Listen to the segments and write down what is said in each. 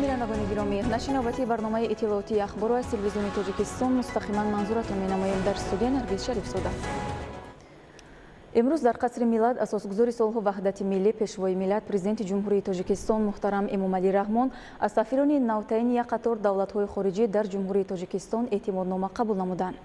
Салом, бинандагони гиромӣ. Нашри навбатии барномаи иттилоотии Ахборро аз Телевизиони Тоҷикистон мустақиман манзуратон менамоем. Дар студия Наргиз Шарифзода. Имрӯз дар Қасри Миллат асосгузори сулҳу ваҳдати миллӣ, Пешвои миллат, Президенти Ҷумҳурии Тоҷикистон муҳтарам Эмомалӣ Раҳмон аз сафирони навтаини як қатор давлатҳои хориҷӣ дар Ҷумҳурии Тоҷикистон эътимоднома қабул намуданд.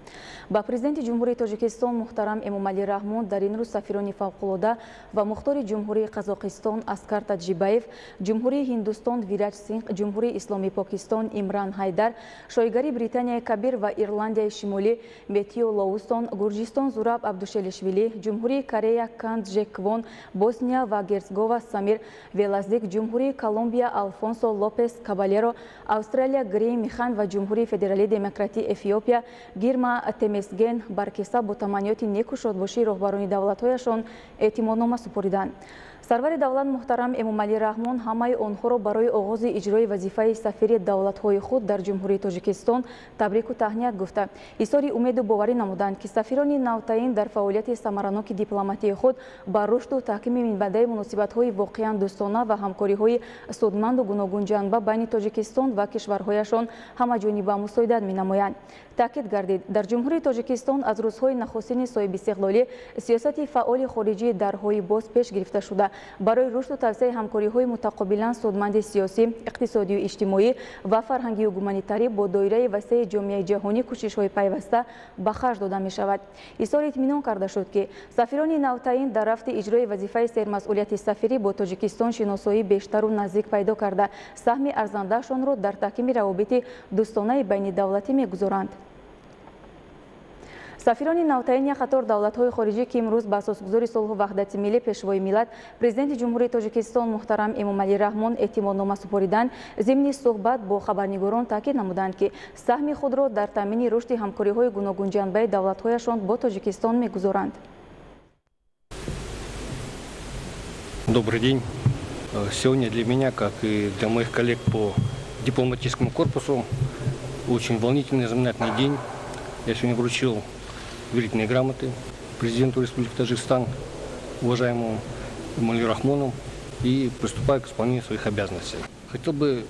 Ба Президенти Ҷумҳурии Тоҷикистон муҳтарам Эмомалӣ Раҳмон дар ин рӯз сафирони фавқулода ва мухтори Ҷумҳурии Қазоқистон Аскар Таҷибаев, Ҷумҳурии Ҳиндустон Вираҷ Синг, Ҷумҳурии Исломии Покистон Имран Ҳайдар, Шоҳигарии Британияи Кабир ва Ирландияи Шимолӣ Метью Лоусон, Гурҷистон Зураб Абдушелишвили, Ҷумҳурии Корея Кан Джек Квон, Босния ва Герцегова Самир Велаздик, Ҷумҳурии Колумбия Алфонсо Лопес Кабалеро, Австралия Грей Михан ва Ҷумҳурии Федералии Демократии Эфиопия Гирма Темесген Баркеса бо таманниёти неку шодбошии роҳбарони давлатҳояшон эътимоднома супориданд. Сарвари давлат муҳтарам Эмомалӣ Раҳмон ҳамаи онҳоро барои оғози иҷрои вазифаи сафири давлатҳои худ дар Ҷумҳурии Тоҷикистон табрику таҳният гуфта, изҳори умеду боварӣ намуданд, ки сафирони навтаин дар фаъолияти самараноки дипломатии худ ба рушду таҳкими минбаъдаи муносибатҳои воқеан дӯстона ва ҳамкориҳои судманду гуногунҷанба байни Тоҷикистон ва кишварҳояшон ҳамаҷониба мусоидат менамоянд. Таъкид гардид, дар Ҷумҳурии Тоҷикистон аз рӯзҳои нахустини соҳибистиқлолӣ сиёсати фаъоли хориҷӣ дарҳои боз пеш гирифта шуда, барои рушду тавсеаи ҳамкориҳои мутақобилан судманди сиёсӣ, иқтисодию иҷтимоӣ ва фарҳангию гуманитарӣ бо доираи васеи ҷомеаи ҷаҳонӣ кӯшишҳои пайваста ба харҷ дода мешавад. Изҳори итминон карда шуд, ки сафирони навтаин дар рафти иҷрои вазифаи сермасъулияти сафирӣ бо Тоҷикистон шиносоии бештару наздик пайдо карда, саҳми арзандаашонро дар таҳкими равобити дӯстонаи байнидавлатӣ мегузоранд. Сафирони навтаин як қатор давлатҳои хориҷӣ, ки имрӯз ба асосгузори сулҳу ваҳдати миллӣ, Пешвои миллат, Президенти Ҷумҳурии Тоҷикистон муҳтарам Эмомалӣ Раҳмон эътимоднома супориданд, зимни суҳбат бо хабарнигорон таъкид намуданд, ки саҳми худро дар таъмини рушди ҳамкориҳои гуногунҷанбаи давлатҳояшон бо Тоҷикистон мегузоранд. Добрый день. Сегодня для меня, как и для моих коллег по дипломатическому корпусу, очень волнительный и знаменательный день. Я сегодня вручил верительные грамоты президенту Республики Таджикистан, уважаемому Эмомали Рахмону, и приступаю к исполнению своих обязанностей. Хотел бы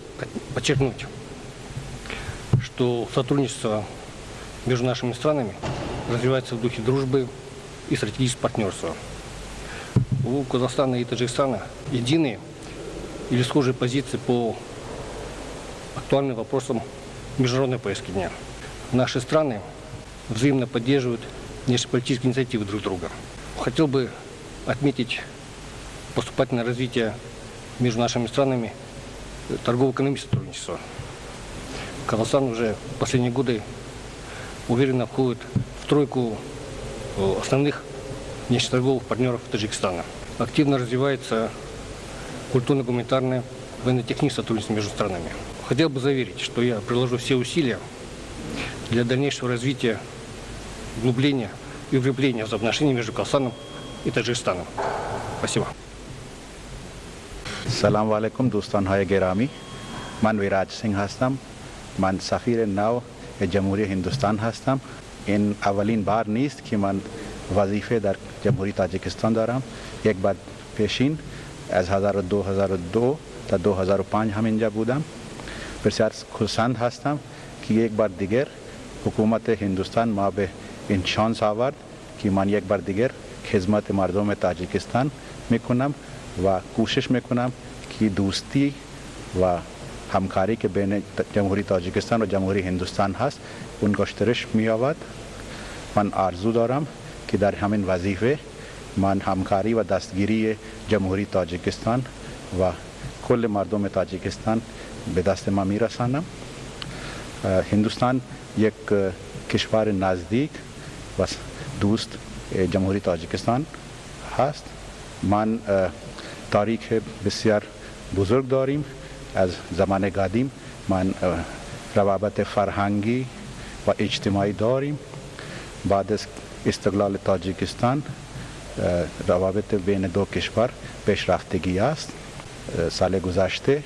подчеркнуть, что сотрудничество между нашими странами развивается в духе дружбы и стратегического партнерства. У Казахстана и Таджикистана единые или схожие позиции по актуальным вопросам международной повестки дня. Наши страны взаимно поддерживают внешнеполитические инициативы друг друга. Хотел бы отметить поступательное развитие между нашими странами торгово-экономического сотрудничества. Казахстан уже в последние годы уверенно входит в тройку основных внешнеторговых партнеров Таджикистана. Активно развивается культурно-гуманитарное, военно-техническое сотрудничество между странами. Хотел бы заверить, что я приложу все усилия для дальнейшего развития, углубления и укрепления взаимоотношений между Казахстаном и Таджикистаном. Спасибо. Салам алейкум, дӯстонҳои гиромӣ. Ман Вираҷ Синг ҳастам. Ман сафири нав Ҷумҳурии Ҳиндустон ҳастам. Ин аввалин бор нест, ки ман вазифа дар Ҷумҳурии Тоҷикистон дорам. Як бор пешин аз 2002 то 2005 ҳаминҷа будам. Бисёр хурсанд ҳастам, ки як бор дигар ҳукумати Ҳиндустон ма ба ин шанс овард, ки ман як бор дигар хизмати мардуми Тоҷикистон мекунам ва кӯшиш мекунам, ки дӯстӣ ва ҳамкорӣ, ки байни Ҷумҳурии Тоҷикистон ва Ҷумҳурии Ҳиндустон ҳаст, он густариш меёбад. Ман орзу дорам, ки дар ҳамин вазифа ман ҳамкорӣ ва дастгирии Ҷумҳурии Тоҷикистон ва кулли мардуми Тоҷикистон ба дасти ма мерасонам. Ҳиндустон як кишвари наздик ва дӯст Ҷумҳурии Тоҷикистон ҳаст. Ман таърихи бисёр бузург дорем. Аз замони қадим ман равобити фарҳангӣ ва иҷтимоӣ дорем. Баъд аз истиқлоли Тоҷикистон равобити байни ду кишвар пешрафтагӣ аст. Соли гузашта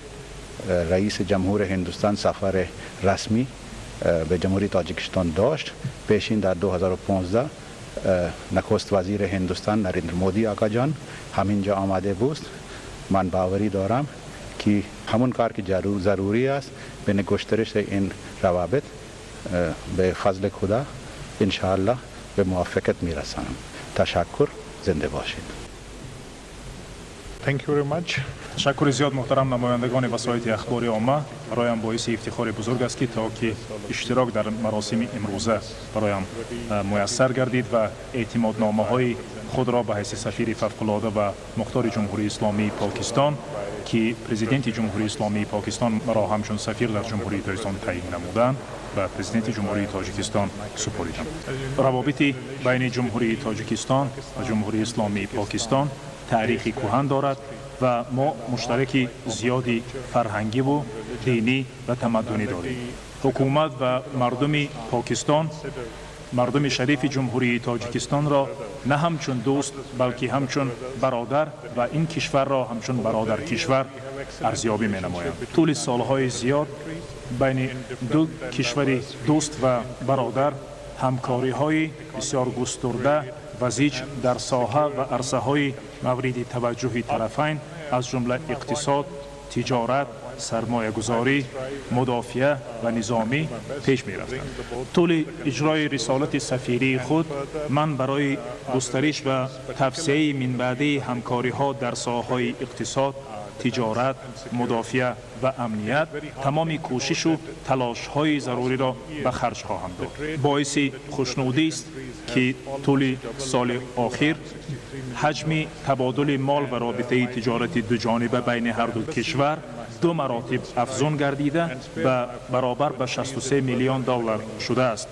раиси ҷумҳури Ҳиндустон сафари расмӣ ба Ҷумҳурии Тоҷикистон дошт. Пешин дар 2015 нахуст вазири Ҳиндустон Нарендра Модӣ оқоҷон ҳаминҷо омада буд. Ман боварӣ дорам, ки همون کار که ضروری است به گسترش این روابط به فضل خدا انشاءالله به موفقیت میرسانم. تشکر. زنده باشید. Thank you very much. Ташаккури зиёд, муҳтарам намояндагони васоити ахбори омма. Бароям боиси ифтихори бузург аст, ки то ки иштирок дар маросими имрӯза бароям муяссар гардид ва эътимодномаҳои худро ба ҳайси сафири фавқулода ва мухтори Ҷумҳурии Исломии Покистон, ки Президенти Ҷумҳурии Исломии Покистон маро ҳамчун сафир дар Ҷумҳурии Тоҷикистон таъйин намуданд, ба Президенти Ҷумҳурии Тоҷикистон супоридам. Равобити байни Ҷумҳурии Тоҷикистон ва Ҷумҳурии Исломии Покистон таърихи кӯҳан дорад ва мо муштараки зиёди фарҳангиву динӣ ва тамаддунӣ дорем. Ҳукумат ва мардуми Покистон мардуми шарифи Ҷумҳурии Тоҷикистонро на ҳамчун дӯст, балки ҳамчун бародар ва ин кишварро ҳамчун бародар кишвар арзёбӣ менамоянд. Тӯли солҳои зиёд байни ду кишвари дӯст ва бародар ҳамкориҳои бисёр густурда ва зич дар соҳа ва арсаҳои мавриди таваҷҷӯҳи тарафайн, аз ҷумла иқтисод, тиҷорат, сармоягузорӣ, мудофиа ва низомӣ пеш мерафтанд. Тӯли иҷрои рисолати сафирии худ ман барои густариш ва тавсеаи минбаъдии ҳамкориҳо дар соҳаҳои иқтисод, тиҷорат, мудофиа ва амният тамоми кӯшишу талошҳои заруриро ба харҷ хоҳам дод. Боиси хушнудист, ки тӯли соли охир ҳаҷми табодули мол ва робитаи тиҷорати дуҷониба байни ҳарду кишвар ду маротиб афзун гардида ва баробар ба 63 миллион доллар шудааст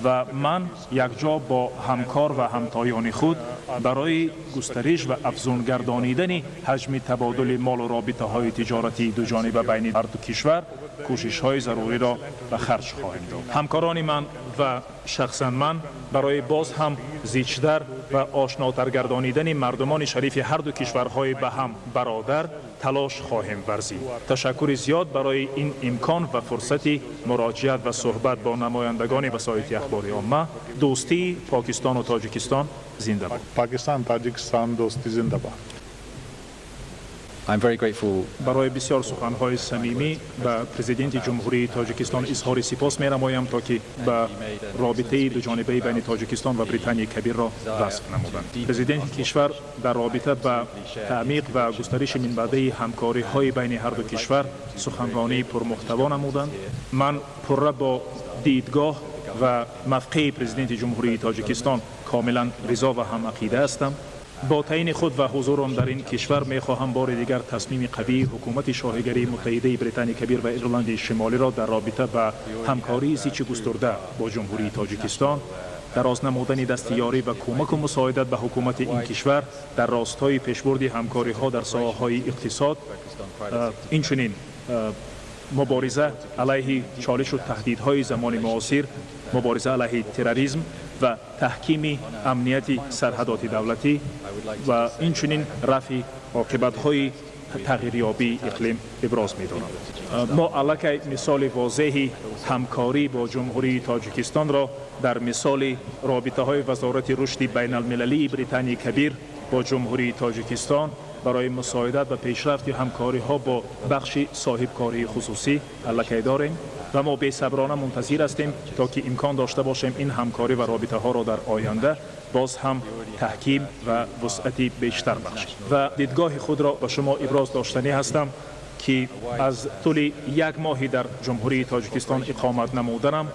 ва ман якҷо бо ҳамкор ва ҳамтоёни худ барои густариш ва афзун гардонидани ҳаҷми табодули молу робитаҳои тиҷоратии дуҷониба байни ҳарду кишвар кӯшишҳои заруриро ба харҷ хоҳем дод. Ҳамкорони ман ва шахсан ман барои боз ҳам зичтар ва ошнотар гардонидани мардумони шарифи ҳарду кишварҳои ба ҳам бародар талош хоҳем варзид. Ташаккури зиёд барои ин имкон ва фурсати муроҷиат ва суҳбат бо намояндагони васоити ахбори омма. Дӯстии Покистону Тоҷикистон зинда бод! Пакистан Тоҷикистон дӯстӣ зинда бод! I'm very grateful. Барои бисёр суханҳои самимӣ ба Президенти Ҷумҳурии Тоҷикистон изҳори сипос менамоям, то ки ба робитаи дуҷонибаи байни Тоҷикистон ва Британияи Кабирро васф намуданд. Президенти кишвар дар робита ба таъмиқ ва густариши минбаъдаи ҳамкориҳои байни ҳарду кишвар суханронии пурмуҳтаво намуданд. Ман пурра бо дидгоҳ ва мавқеи Президенти Ҷумҳурии Тоҷикистон комилан ризо ва ҳамақида ҳастам. Бо таъйини худ ва ҳузурам дар ин кишвар мехоҳам бори дигар тасмими қавии ҳукумати Шоҳигарии Муттаҳидаи Британияи Кабир ва Ирландияи Шимолиро дар робита ба ҳамкории зичи густурда бо Ҷумҳурии Тоҷикистон, дароз намудани дасти ёрӣ ва кӯмаку мусоидат ба ҳукумати ин кишвар дар ростои пешбурди ҳамкориҳо дар соҳаҳои иқтисод, инчунин мубориза алайҳи чолишу таҳдидҳои замони муосир, мубориза алайҳи терроризм ва таҳкими амнияти сарҳадоти давлатӣ ва инчунин рафъи оқибатҳои тағйирёбии иқлим иброз медорам. Мо аллакай мисоли возеҳи ҳамкорӣ бо Ҷумҳурии Тоҷикистонро дар мисоли робитаҳои Вазорати рушди байналмилалии Британияи Кабир бо Ҷумҳурии Тоҷикистон барои мусоидат ба пешрафти ҳамкориҳо бо бахши соҳибкории хусусӣ аллакай дорем ва мо бесаброна мунтазир ҳастем, то ки имкон дошта бошем ин ҳамкорӣ ва робитаҳоро дар оянда боз ҳам таҳким ва вусъати бештар бахшем. Ва дидгоҳи худро ба шумо иброз доштанӣ ҳастам, ки аз тӯли як моҳи дар Ҷумҳурии Тоҷикистон иқомат намуданам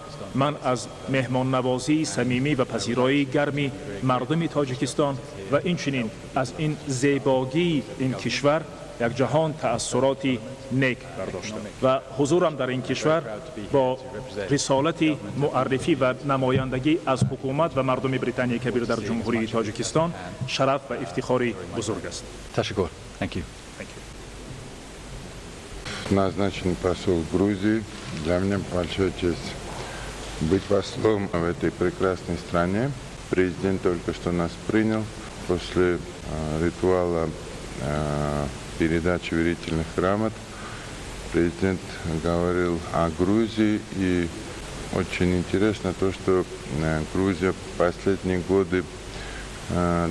ман аз меҳмоннавозии самимӣ ва пазироии гарми мардуми Тоҷикистон ва инчунин аз ин зебогии ин кишвар як ҷаҳон таассуроти нек бардоштам ва ҳузурам дар ин кишвар бо рисолати муаррифӣ ва намояндагӣ аз ҳукумат ва мардуми Британияи Кабир дар Ҷумҳурии Тоҷикистон шараф ва ифтихори бузург аст. Ташаккур. Thank you. Thank you. Назначен посол Грузии. Для меня большая честь быть послом в этой прекрасной стране. Президент только что нас принял после ритуала передачи верительных грамот. Президент говорил о Грузии, и очень интересно то, что Грузия последние годы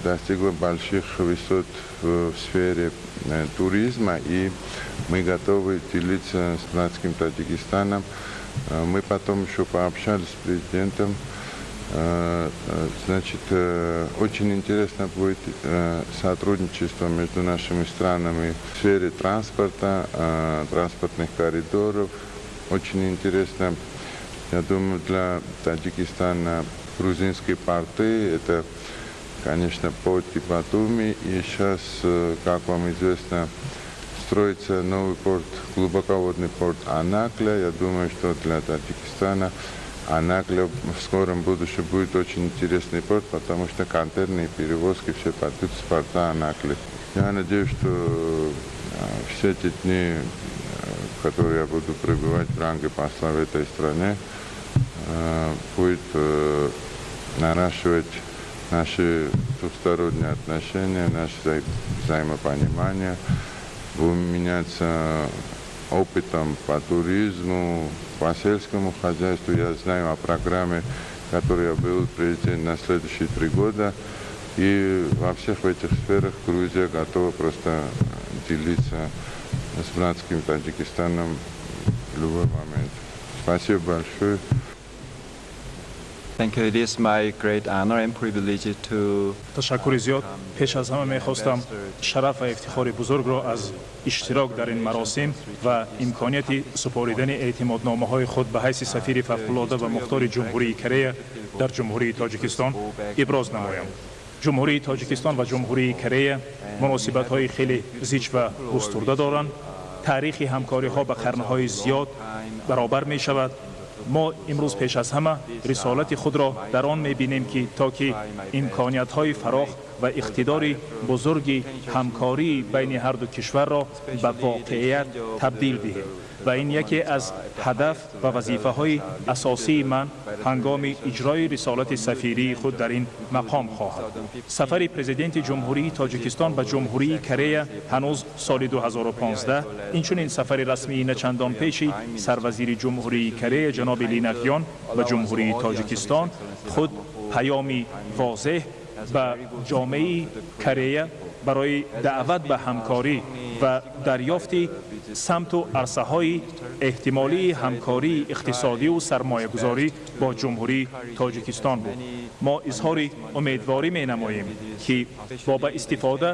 достигла больших высот в сфере туризма, и мы готовы делиться с братским Таджикистаном. Мы потом еще пообщались с президентом. Значит, очень интересно будет сотрудничество между нашими странами в сфере транспорта, транспортных коридоров. Очень интересно, я думаю, для Таджикистана грузинские порты, это, конечно, Поти, Батуми. И сейчас, как вам известно, строится новый порт, глубоководный порт Анакля. Я думаю, что для Таджикистана Анакля в скором будущем будет очень интересный порт, потому что контейнерные перевозки все пойдут с порта Анакли. Я надеюсь, что все эти дни, в которые я буду пребывать в ранге посла в этой стране, будет наращивать наши двусторонние отношения, наше взаимопонимание, будем меняться опытом по туризму, по сельскому хозяйству. Я знаю о программе, которую я был президент на следующие 3 года. И во всех этих сферах Грузия готова просто делиться с братским Таджикистаном в любой момент. Спасибо большое. Thank you. It is my great honor and privilege to Ташаккури зиёд. Пеш аз ҳама мехостам шараф ва ифтихори бузургро аз иштирок дар ин маросим ва имконияти супоридани эътимодномаҳои худ ба ҳайси сафири фавқулода ва мухтори Ҷумҳурии Корея дар Ҷумҳурии Тоҷикистон иброз намоям. Ҷумҳурии Тоҷикистон ва Ҷумҳурии Корея муносибатҳои хеле зич ва густурда доранд. Таърихи ҳамкориҳо ба қарнҳои зиёд баробар мешавад. Мо имрӯз пеш аз ҳама рисолати худро дар он мебинем, ки то ки имкониятҳои фарох ва иқтидори бузурги ҳамкории байни ҳарду кишварро ба воқеият табдил диҳем. Ва ин яке аз ҳадаф ва вазифаҳои асосии ман ҳангоми иҷрои рисолати сафирии худ дар ин мақом хоҳад буд. Сафари президенти Ҷумҳурии Тоҷикистон ба Ҷумҳурии Корея ҳанӯз соли 2015, инчунин сафари расмии начандон пеши сарвазири Ҷумҳурии Корея ҷаноби Ли Нак Ён ба Ҷумҳурии Тоҷикистон худ паёми возеҳ ба ҷомеаи Корея барои даъват ба ҳамкорӣ ва дарёфти самту арсаҳои эҳтимолии ҳамкории иқтисодиву сармоягузорӣ бо Ҷумҳурии Тоҷикистон буд. Мо изҳори умедворӣ менамоем, ки бо ба истифода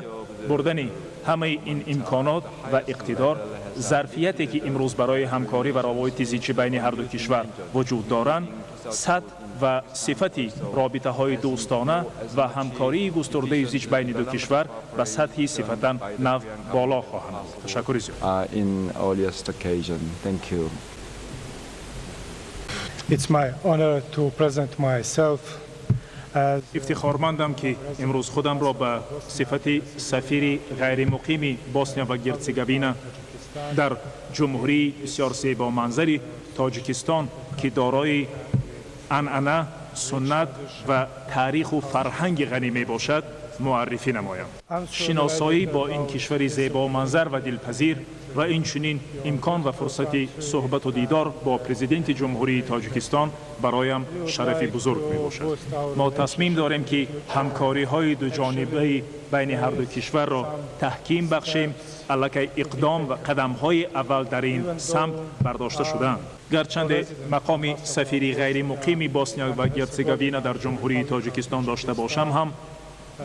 бурдани ҳамаи ин имконот ва иқтидор, зарфияте ки имрӯз барои ҳамкорӣ ва равобити зичи байни ҳарду кишвар вуҷуд доранд, сатҳ ва сифати робитаҳои дӯстона ва ҳамкории густурдаи зич байни ду кишвар ба сатҳи сифатан нав боло хоҳанд. Ташаккури зиёд. In earliest occasion. Thank you. It's my honor to present myself as Ифтихормандам, ки имрӯз худамро ба сифати сафири ғайримуқими Босния ва Герцеговина дар ҷумҳурии бисёр зебоманзари Тоҷикистон, ки дорои анъана, суннат ва таъриху фарҳанги ғанӣ мебошад, муаррифӣ намоям. Шиносоӣ бо ин кишвари зебоманзар ва дилпазир ва инчунин имкон ва фурсати суҳбату дидор бо президенти Ҷумҳурии Тоҷикистон бароям шарафи бузург мебошад. Мо тасмим дорем, ки ҳамкориҳои дуҷонибаи байни ҳарду кишварро таҳким бахшем. Аллакай иқдом ва қадамҳои аввал дар ин самт бардошта шудаанд. Гарчанде мақоми сафири ғайримуқими Босния ва Герцеговина дар Ҷумҳурии Тоҷикистон дошта бошам ҳам,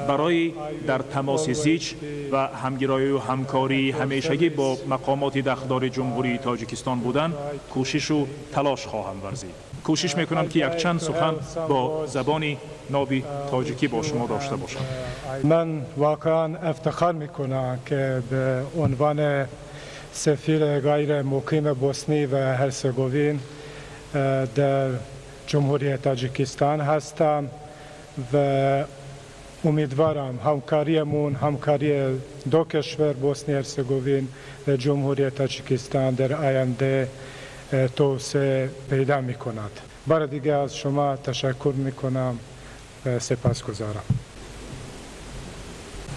барои дар тамоси зич ва ҳамгироию ҳамкории ҳамешагӣ бо мақомоти дахлдори Ҷумҳурии Тоҷикистон будан кӯшишу талош хоҳам варзид. Кӯшиш мекунам, ки якчанд сухан бо забони ноби тоҷикӣ бо шумо дошта бошам. من واقعا افتخار میکنم که به عنوان سفیر غیر مقیم بوسنی و هرزگوین در جمهوری تاجیکستان هستم و امیدوارم همکاریمون، همکاری دو کشور بوسنی هرزگوین و جمهوری تاجیکستان در آینده توسعه پیدا میکند. بار دیگه از شما تشکر میکنم و سپاسگزارم.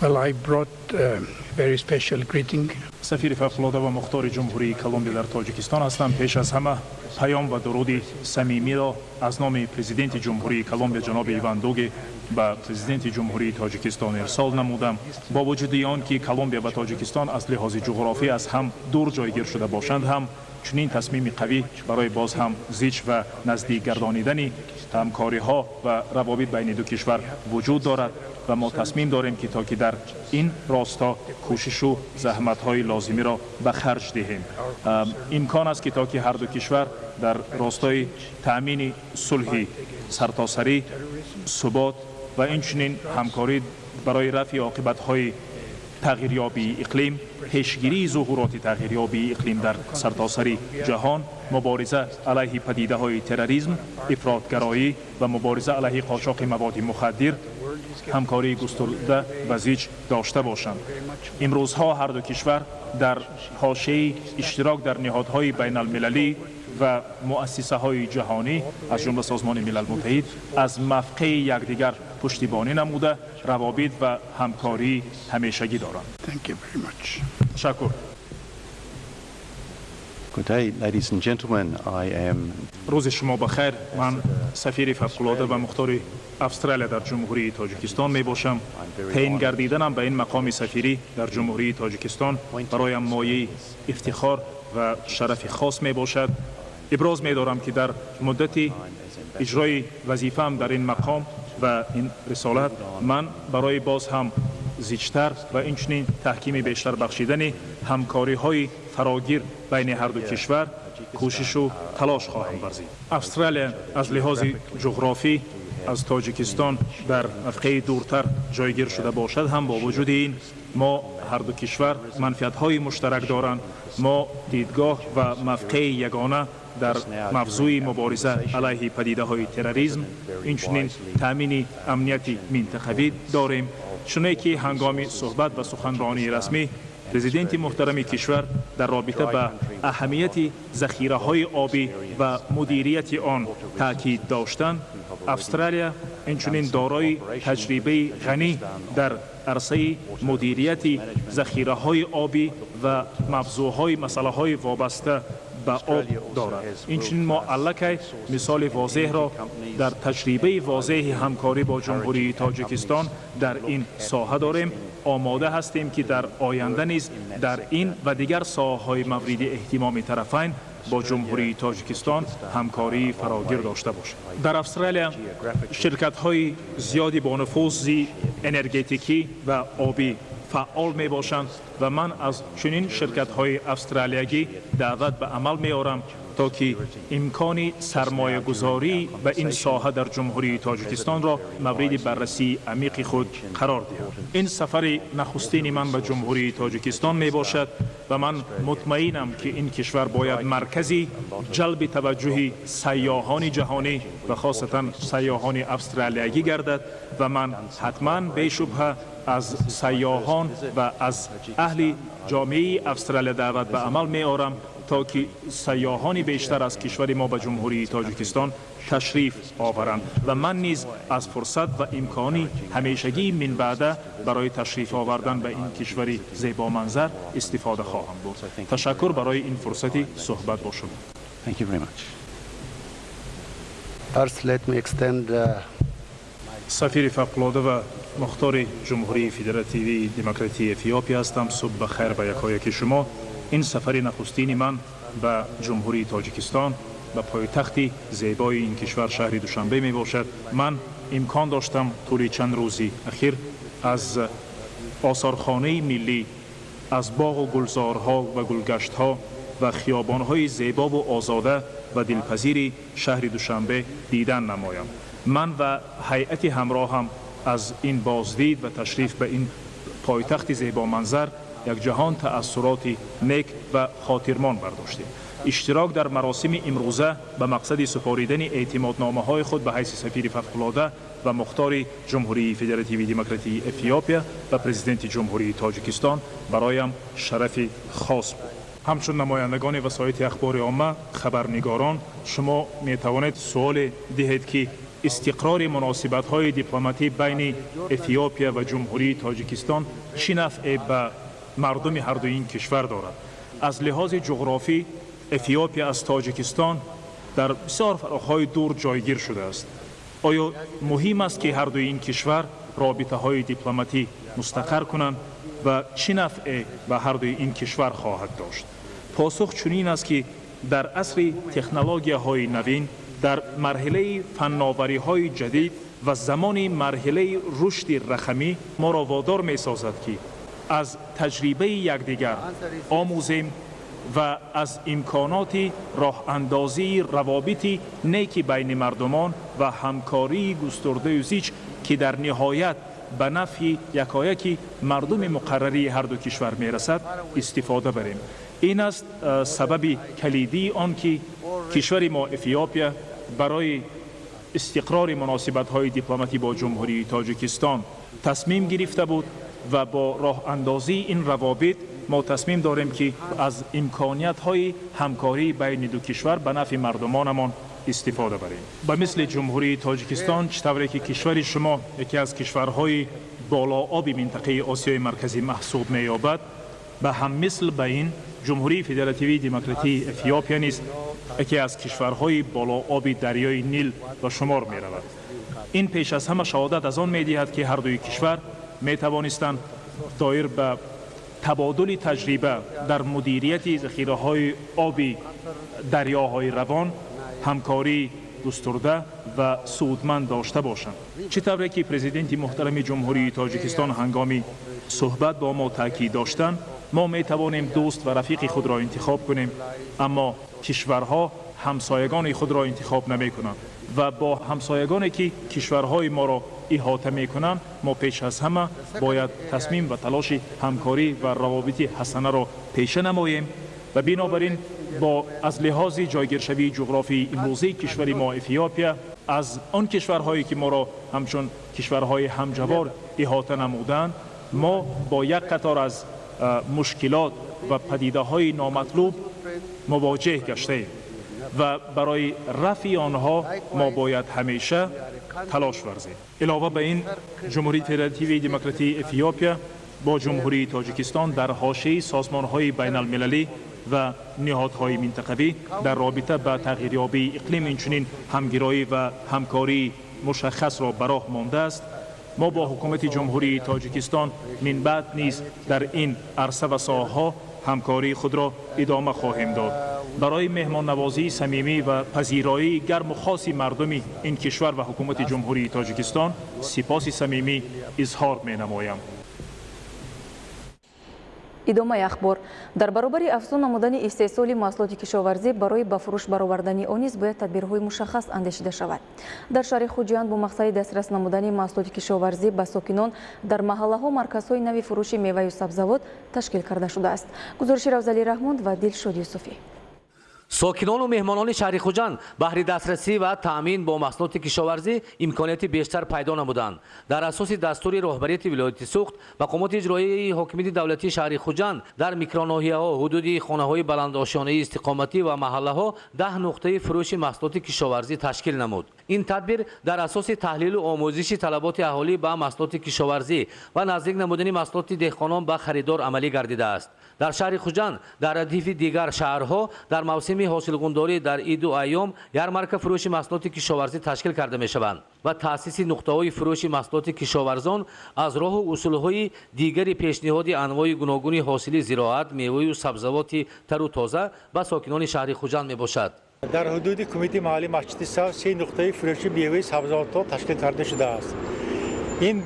Well, I brought a very special greeting. Сафири фавқулода ва мухтори Ҷумҳурии Колумбия дар Тоҷикистон ҳастам. Пеш аз ҳама паём ва дуруди самимиро аз номи Президенти Ҷумҳурии Колумбия ҷаноби Иван Дуке ба Президенти Ҷумҳурии Тоҷикистон ирсол намудам. Бо вуҷуди он ки Колумбия ва Тоҷикистон аз лиҳози ҷуғрофӣ аз ҳам дур ҷойгир шуда бошанд ҳам, чунин тасмими қавӣ барои боз ҳам зич ва наздик гардонидани ҳамкориҳо ва равобит байни ду кишвар вуҷуд дорад ва мо тасмим дорем, ки то ки дар ин росто кӯшишу заҳматҳои лозимиро ба харҷ диҳем. Имкон аст, ки то ки ҳар ду кишвар дар ростои таъмини сулҳи сартосарӣ, субот ва инчунин ҳамкорӣ барои рафъи оқибатҳои тағйирёбии иқлим, пешгирии зуҳуроти тағйирёбии иқлим дар сартосари ҷаҳон, мубориза алайҳи падидаҳои терроризм, ифротгароӣ ва мубориза алайҳи қочоқи маводи мухаддир ҳамкории густурда ва зич дошта бошанд. Имрӯзҳо ҳар ду кишвар дар ҳошияи иштирок дар ниҳодҳои байналмилалӣ ва муассисаҳои ҷаҳонӣ, аз ҷумла Созмони Милал Муттаҳид, аз мавқеи якдигар пуштибонӣ намуда, равобит ва ҳамкории ҳамешагӣ доранд. Ташаккур. Good day, ladies and gentlemen. I am Рӯзи шумо ба хайр. Ман сафири фавқулода ва мухтори Австралия дар Ҷумҳурии Тоҷикистон мебошам. Таъин гардиданам ба ин мақоми сафирӣ дар Ҷумҳурии Тоҷикистон бароям мояи ифтихор ва шарафи хос мебошад. Иброз медорам, ки дар муддати иҷрои вазифаам дар ин мақом ва ин рисолат ман барои боз ҳам зичтар ва инчунин таҳкими бештар бахшидани ҳамкориҳои фарогир байни ҳар ду кишвар кӯшишу талош хоҳам варзид. Австралия аз лиҳози ҷуғрофӣ аз Тоҷикистон дар мавқеи дуртар ҷойгир шуда бошад ҳам, бо вуҷуди ин мо ҳар ду кишвар манфиатҳои муштарак доранд. Мо дидгоҳ ва мавқеи ягона дар мавзӯи мубориза алайҳи падидаҳои терроризм, инчунин таъмини амнияти минтақавӣ дорем. Чуне ки ҳангоми суҳбат ва суханронии расмӣ Президенти муҳтарами кишвар дар робита ба аҳамияти захираҳои обӣ ва мудирияти он таъкид доштанд, Австралия инчунин дорои таҷрибаи ғанӣ дар арсаи мудирияти захираҳои обӣ ва мавзӯъҳои масъалаҳои вобаста ба об дорад. Инчунин мо аллакай мисоли возеҳро дар таҷрибаи возеҳи ҳамкорӣ бо Ҷумҳурии Тоҷикистон дар ин соҳа дорем. Омода ҳастем, ки дар оянда низ дар ин ва дигар соҳаҳои мавриди эҳтимоми тарафайн бо Ҷумҳурии Тоҷикистон ҳамкории фарогир дошта бошем. Дар Австралия ширкатҳои зиёди бонуфузи энергетикӣ ва обӣ фаъол мебошанд ва ман аз чунин ширкатҳои австралиягӣ даъват ба амал меорам, то ки имкони сармоягузорӣ ба ин соҳа дар Ҷумҳурии Тоҷикистонро мавриди баррасии амиқи худ қарор диҳанд. Ин сафари нахустини ман ба Ҷумҳурии Тоҷикистон мебошад ва ман мутмаинам, ки ин кишвар бояд маркази ҷалби таваҷҷӯҳи сайёҳони ҷаҳонӣ ва хосатан сайёҳони австралиягӣ гардад ва ман ҳатман бешубҳа аз сайёҳон ва аз аҳли ҷомеаи Австралия даъват ба амал меорам, то ки сайёҳони бештар аз кишвари мо ба Ҷумҳурии Тоҷикистон ташриф оваранд ва ман низ аз фурсат ва имкони ҳамешагии минбаъда барои ташриф овардан ба ин кишвари зебоманзар истифода хоҳам бурд. Ташаккур барои ин фурсати суҳбат бо шумо. Thank you very much. First, let me extend Сафири фавқулода ва мухтори Ҷумҳурии Федеративии Демократии Эфиопия ҳастам. Субҳ ба хайр ба якояки шумо. Ин сафари нахустини ман ба Ҷумҳурии Тоҷикистон, ба пойтахти зебои ин кишвар, шаҳри Душанбе мебошад. Ман имкон доштам тӯли чанд рӯзи ахир аз осорхонаи миллӣ, аз боғу гулзорҳо ва гулгаштҳо ва хиёбонҳои зебову озода ва дилпазири шаҳри Душанбе дидан намоям. Ман ва ҳайати ҳамроҳам аз ин боздид ва ташриф ба ин пойтахти зебоманзар як ҷаҳон таассуроти нек ва хотирмон бардоштем. Иштирок дар маросими имрӯза ба мақсади супоридани эътимодномаҳои худ ба ҳайси сафири фавқулода ва мухтори Ҷумҳурии Федеративии Демократии Эфиопия ба Президенти Ҷумҳурии Тоҷикистон бароям шарафи хос буд. Ҳамчун намояндагони васоити ахбори омма, хабарнигорон, шумо метавонед суоле диҳед, ки истиқрори муносибатҳои дипломатӣ байни Эфиопия ва Ҷумҳурии Тоҷикистон чӣ нафъе ба мардуми ҳардуи ин кишвар дорад. Аз лиҳози ҷуғрофӣ Эфиопия аз Тоҷикистон дар бисёр фароғҳои дур ҷойгир шудааст. Оё муҳим аст, ки ҳардуи ин кишвар робитаҳои дипломатӣ мустақар кунанд ва чӣ нафъе ба ҳардуи ин кишвар хоҳад дошт? Посух чунин аст, ки дар асри технологияҳои навин, дар марҳилаи фанновариҳои ҷадид ва замони марҳилаи рушди рақамӣ моро водор месозад, ки аз таҷрибаи якдигар омӯзем ва аз имконоти роҳандозии равобити неки байни мардумон ва ҳамкории густурдаю зич, ки дар ниҳоят ба нафъи якояки мардуми муқаррарии ҳарду кишвар мерасад, истифода барем. Ин аст сабаби калидии он, ки кишвари мо Эфиопия барои истиқрори муносибатҳои дипломатӣ бо Ҷумҳурии Тоҷикистон тасмим гирифта буд ва бо роҳандозии ин равобит мо тасмим дорем, ки аз имкониятҳои ҳамкории байни ду кишвар ба нафъи мардумонамон истифода барем. Ба мисли Ҷумҳурии Тоҷикистон, чӣ тавре ки кишвари шумо яке аз кишварҳои болооби минтақаи Осиёи Марказӣ маҳсуб меёбад, ба ҳаммисл ба ин Ҷумҳурии Федеративии Демократии Эфиопия низ яке аз кишварҳои болооби дарёи Нил ба шумор меравад. Ин пеш аз ҳама шаҳодат аз он медиҳад, ки ҳардуи кишвар метавонистанд доир ба табодули таҷриба дар мудирияти захираҳои оби дарёҳои равон ҳамкории густурда ва судманд дошта бошанд. Чӣ тавре ки президенти муҳтарами Ҷумҳурии Тоҷикистон ҳангоми суҳбат бо мо таъкид доштанд, мо метавонем дӯст ва рафиқи худро интихоб кунем, аммо кишварҳо ҳамсоягони худро интихоб намекунанд ва бо ҳамсоягоне, ки кишварҳои моро иҳота мекунанд, мо пеш аз ҳама бояд тасмим ва талоши ҳамкорӣ ва равобити ҳасанаро пеша намоем. Ва бинобар ин бо аз лиҳози ҷойгиршавии ҷуғрофии имрӯзаи кишвари мо Эфиопия аз он кишварҳое, ки моро ҳамчун кишварҳои ҳамҷавор иҳота намуданд, мо бо як қатор аз мушкилот ва падидаҳои номатлуб мувоҷеҳ гаштаем ва барои рафъи онҳо мо бояд ҳамеша талош варзем. Илова ба ин, Ҷумҳурии Федеративии Демократии Эфиопия бо Ҷумҳурии Тоҷикистон дар ҳошияи созмонҳои байналмилалӣ ва ниҳодҳои минтақавӣ дар робита ба тағйирёбии иқлим инчунин ҳамгироӣ ва ҳамкории мушаххасро ба роҳ мондааст. Мо бо ҳукумати Ҷумҳурии Тоҷикистон минбаъд низ дар ин арса ва соҳаҳо ҳамкории худро идома хоҳем дод. Барои меҳмоннавозии самимӣ ва пазироии гарму хоси мардуми ин кишвар ва ҳукумати Ҷумҳурии Тоҷикистон сипоси самимӣ изҳор менамоям. Идомаи ахбор. Дар баробари афзун намудани истеҳсоли маҳсулоти кишоварзӣ барои ба фурӯш баровардани он низ бояд тадбирҳои мушаххас андешида шавад. Дар шаҳри Хуҷанд бо мақсади дастрас намудани маҳсулоти кишоварзӣ ба сокинон дар маҳаллаҳо марказҳои нави фурӯши меваю сабзавот ташкил карда шудааст. Гузориши Равзалӣ Раҳмон ва Дилшод Юсуфӣ. Сокинону меҳмонони шаҳри Хуҷанд баҳри дастрасӣ ва таъмин бо маҳсулоти кишоварзӣ имконияти бештар пайдо намуданд. Дар асоси дастури роҳбарияти вилояти Суғд, мақомоти иҷроияи ҳокимияти давлатии шаҳри Хуҷанд дар микроноҳияҳо, ҳудуди хонаҳои баландошёнаи истиқоматӣ ва маҳаллаҳо 10 нуқтаи фурӯши маҳсулоти кишоварзӣ ташкил намуд. Ин тадбир дар асоси таҳлилу омӯзиши талаботи аҳолӣ ба маҳсулоти кишоварзӣ ва наздик намудани маҳсулоти деҳқонон ба харидор амалӣ гардидааст. Дар шаҳри Хуҷанд дар радифи дигар шаҳрҳо дар мавсими ҳосилғундорӣ дар иду айём ярмарка фурӯши маҳсулоти кишоварзӣ ташкил карда мешаванд ва таъсиси нуқтаҳои фурӯши маҳсулоти кишоварзон аз роҳу усулҳои дигари пешниҳоди анвои гуногуни ҳосили зироат, меваю сабзавоти тару тоза ба сокинони шаҳри Хуҷанд мебошад. Дар ҳудуди кумитаи маҳаллии Масҷиди Сабз 3 нуқтаи фурӯши меваи сабзавотҳо ташкил карда шудааст. Ин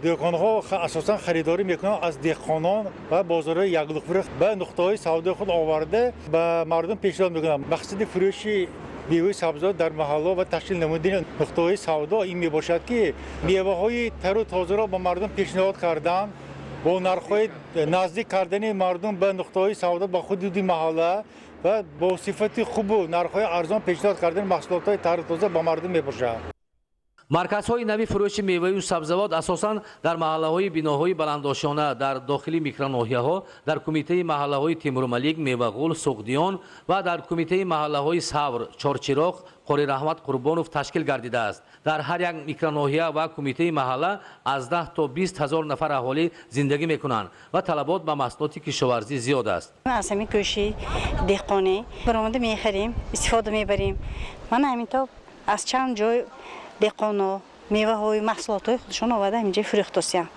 дӯконҳо асосан харидорӣ мекунанд аз деҳқонон ва бозорҳои яклухтфурӯш ба нуқтаҳои савдои худ оварда ба мардум пешниҳод мекунанд. Мақсади фурӯши меваи сабзавот дар маҳалло ва ташкил намудани нуқтаҳои савдо ин мебошад, ки меваҳои тару тозаро ба мардум пешниҳод кардан, бо нархҳои наздик кардани мардум ба нуқтаҳои савдо ба ҳудуди маҳалла ва бо сифати хубу нархҳои арзон пешниҳод кардани маҳсулотҳои тару тоза ба мардум мебошад. Марказҳои нави фурӯши меваю сабзавот асосан дар маҳаллаҳои биноҳои баландошёна дар дохили микроноҳияҳо, дар кумитаи маҳаллаҳои Темурмалик, Мевағул, Суғдиён ва дар кумитаи маҳаллаҳои Савр, Чорчироқ, Қори Раҳмат Қурбонов ташкил гардидааст. Дар ҳар як микроноҳия ва кумитаи маҳалла аз 10 то 20 ҳазор нафар аҳолӣ зиндагӣ мекунанд ва талабот ба маҳсулоти кишоварзӣ зиёд аст. Аз ҳамин кӯши деҳқонӣ баромада мехарем, истифода мебарем. Мана ҳамин то аз чанд ҷой деҳқоно меваҳои маҳсулотҳои худашон оварда ҳаминҷо фурӯхтосиям.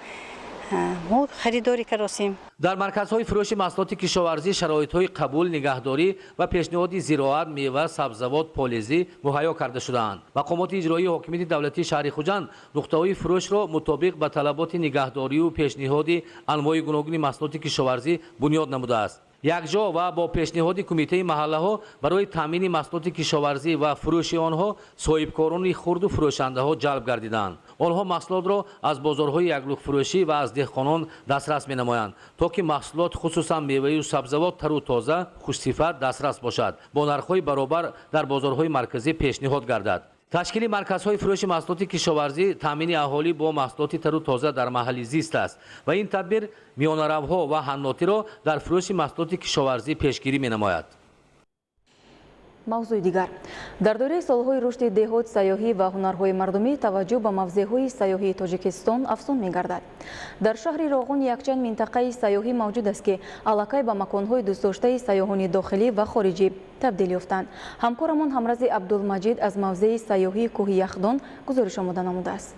Мо харидорӣ каросем. Дар марказҳои фурӯши маҳсулоти кишоварзӣ шароитҳои қабул, нигаҳдорӣ ва пешниҳоди зироат, мева, сабзавот, полизӣ муҳайё карда шудаанд. Мақомоти иҷроии ҳокимияти давлатии шаҳри Хуҷанд нуқтаҳои фурӯшро мутобиқ ба талаботи нигаҳдориву пешниҳоди анвои гуногуни маҳсулоти кишоварзӣ бунёд намудааст. Якҷо ва бо пешниҳоди кумитаи маҳаллаҳо барои таъмини маҳсулоти кишоварзӣ ва фурӯши онҳо соҳибкорони хурду фурӯшандаҳо ҷалб гардиданд. Онҳо маҳсулотро аз бозорҳои яклухтфурӯшӣ ва аз деҳқонон дастрас менамоянд, то ки маҳсулот, хусусан меваю сабзавот, тару тоза, хушсифат дастрас бошад, бо нархҳои баробар дар бозорҳои марказӣ пешниҳод гардад. Ташкили марказҳои фурӯши маҳсулоти кишоварзӣ таъмини аҳолӣ бо маҳсулоти тару тоза дар маҳалли зист аст ва ин тадбир миёнаравҳо ва ҳаннотиро дар фурӯши маҳсулоти кишоварзӣ пешгирӣ менамояд. Мавзӯи дигар. Дар доираи солҳои рушди деҳот, сайёҳӣ ва ҳунарҳои мардумӣ таваҷҷӯҳ ба мавзеъҳои сайёҳии Тоҷикистон афзун мегардад. Дар шаҳри Роғун якчанд минтақаи сайёҳӣ мавҷуд аст, ки аллакай ба маконҳои дӯстдоштаи сайёҳони дохилӣ ва хориҷӣ табдил ёфтанд. Ҳамкорамон Ҳамрази Абдулмаҷид аз мавзеи сайёҳии кӯҳи Яхдон гузориш омода намудааст.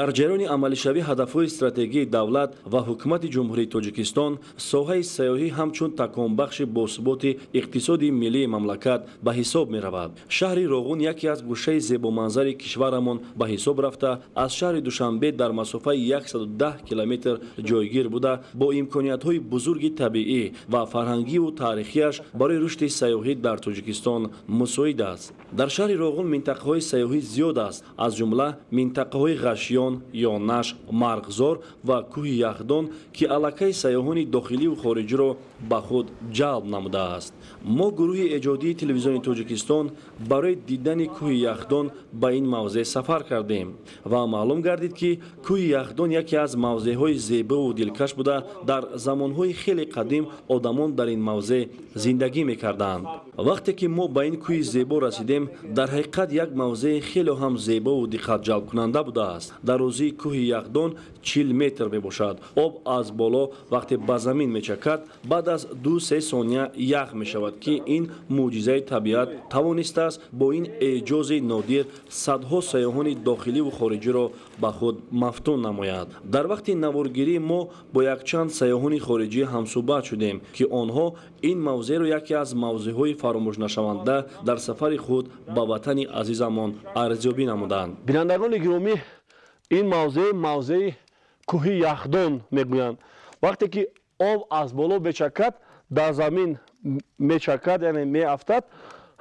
Дар ҷараёни амалишавии ҳадафҳои стратегии давлат ва ҳукумати Ҷумҳурии Тоҷикистон соҳаи сайёҳӣ ҳамчун таконбахши босуботи иқтисоди миллии мамлакат ба ҳисоб меравад. Шаҳри Роғун яке аз гӯшаи зебоманзари кишварамон ба ҳисоб рафта, аз шаҳри Душанбе дар масофаи 110 километр ҷойгир буда, бо имкониятҳои бузурги табиӣ ва фарҳангиву таърихиаш барои рушди сайёҳӣ дар Тоҷикистон мусоид аст. Дар шаҳри Роғун минтақаҳои сайёҳӣ зиёд аст, аз ҷумла минтақаҳои Ғашиён, Ёнаш, Марғзор ва кӯҳи Яхдон, ки аллакай сайёҳони дохиливу хориҷиро ба худ ҷалб намудааст. Мо гурӯҳи эҷодии телевизиони Тоҷикистон барои дидани кӯҳи Яхдон ба ин мавзеъ сафар кардем ва маълум гардид, ки кӯҳи Яхдон яке аз мавзеъҳои зебову дилкаш буда, дар замонҳои хеле қадим одамон дар ин мавзеъ зиндагӣ мекарданд. Вақте ки мо ба ин кӯҳи зебо расидем, дар ҳақиқат як мавзеи хеле ҳам зебову диққатҷалбкунанда будааст. Дарозии кӯҳи Яхдон 40 метр мебошад. Об аз боло вақте ба замин мечакад, баъд аз 2-3 сония ях мешавад, ки ин мӯъҷизаи табиат тавонистааст бо ин эъҷози нодир садҳо сайёҳони дохиливу хориҷиро ба худ мафтун намояд. Дар вақти наворгирӣ мо бо якчанд сайёҳони хориҷӣ ҳамсӯҳбат шудем, ки онҳо ин мавзеъро яке аз мавзеъҳои фаромӯшнашаванда дар сафари худ ба ватани азизамон арзёбӣ намуданд. Бинандагони гиромӣ, ин мавзеъ мавзеи кӯҳи Яхдон мегӯянд. Вақте ки об аз боло мечакад, дар замин мечакад, яъне меафтад,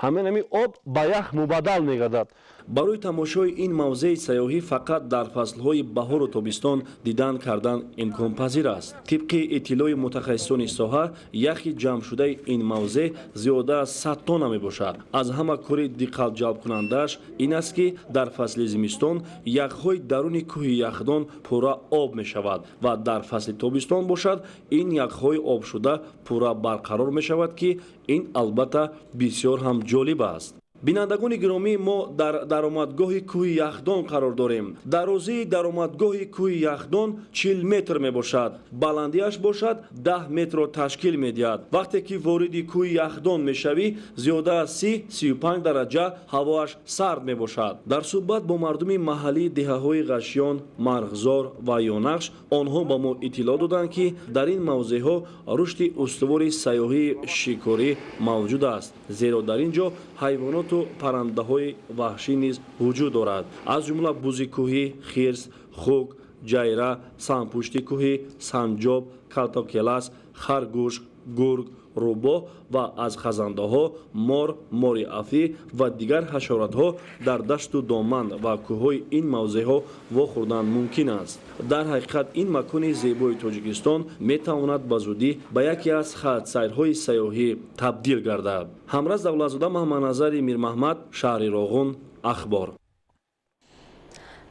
ҳамин ҳамин об ба ях мубаддал мегардад. Барои тамошои ин мавзеи сайёҳӣ фақат дар фаслҳои баҳору тобистон дидан кардан имконпазир аст. Тибқи иттилои мутахассисони соҳа, яхи ҷамъшудаи ин мавзеъ зиёда аз 100 тонна мебошад. Аз ҳама кори диққатҷалбкунандааш ин аст, ки дар фасли зимистон яхҳои даруни кӯҳи Яхдон пурра об мешавад ва дар фасли тобистон бошад, ин яхҳои обшуда пурра барқарор мешавад, ки ин албатта бисёр ҳам ҷолиб аст. Бинандагони гиромӣ, мо дар даромадгоҳи кӯҳи Яхдон қарор дорем. Дарозии даромадгоҳи кӯҳи Яхдон 40 метр мебошад, баландиаш бошад 10 метрро ташкил медиҳад. Вақте ки вориди кӯҳи Яхдон мешавӣ, зиёда аз 30-35 дараҷа ҳавоаш сард мебошад. Дар суҳбат бо мардуми маҳаллии деҳаҳои Ғашиён, Марғзор ва Ёнақш онҳо ба мо иттилоъ доданд, ки дар ин мавзеъҳо рушди устувори сайёҳии шикорӣ мавҷуд аст, зеро дар ин ҷо ҳайвоноту паррандаҳои ваҳшӣ низ вуҷуд дорад, аз ҷумла бузи кӯҳӣ, хирс, хук, ҷайра, санпушти кӯҳӣ, санҷоб, калтакелас, харгӯш, гург, рӯбоҳ ва аз хазандаҳо мор, мори афӣ ва дигар ҳашаротҳо дар дашту доман ва кӯҳҳои ин мавзеъҳо вохӯрдан мумкин аст. Дар ҳақиқат ин макони зебои Тоҷикистон метавонад ба зудӣ ба яке аз хатсайрҳои сайёҳӣ табдил гардад. Ҳамраз Давлатзода, Маҳмадназари Мирмаҳмад, шаҳри Роғун, Ахбор.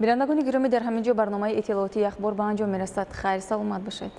Бинандагони гиромӣ, дар ҳамин ҷо барномаи иттилоотии Ахбор ба анҷом мерасад. Хайр, саломат бошед.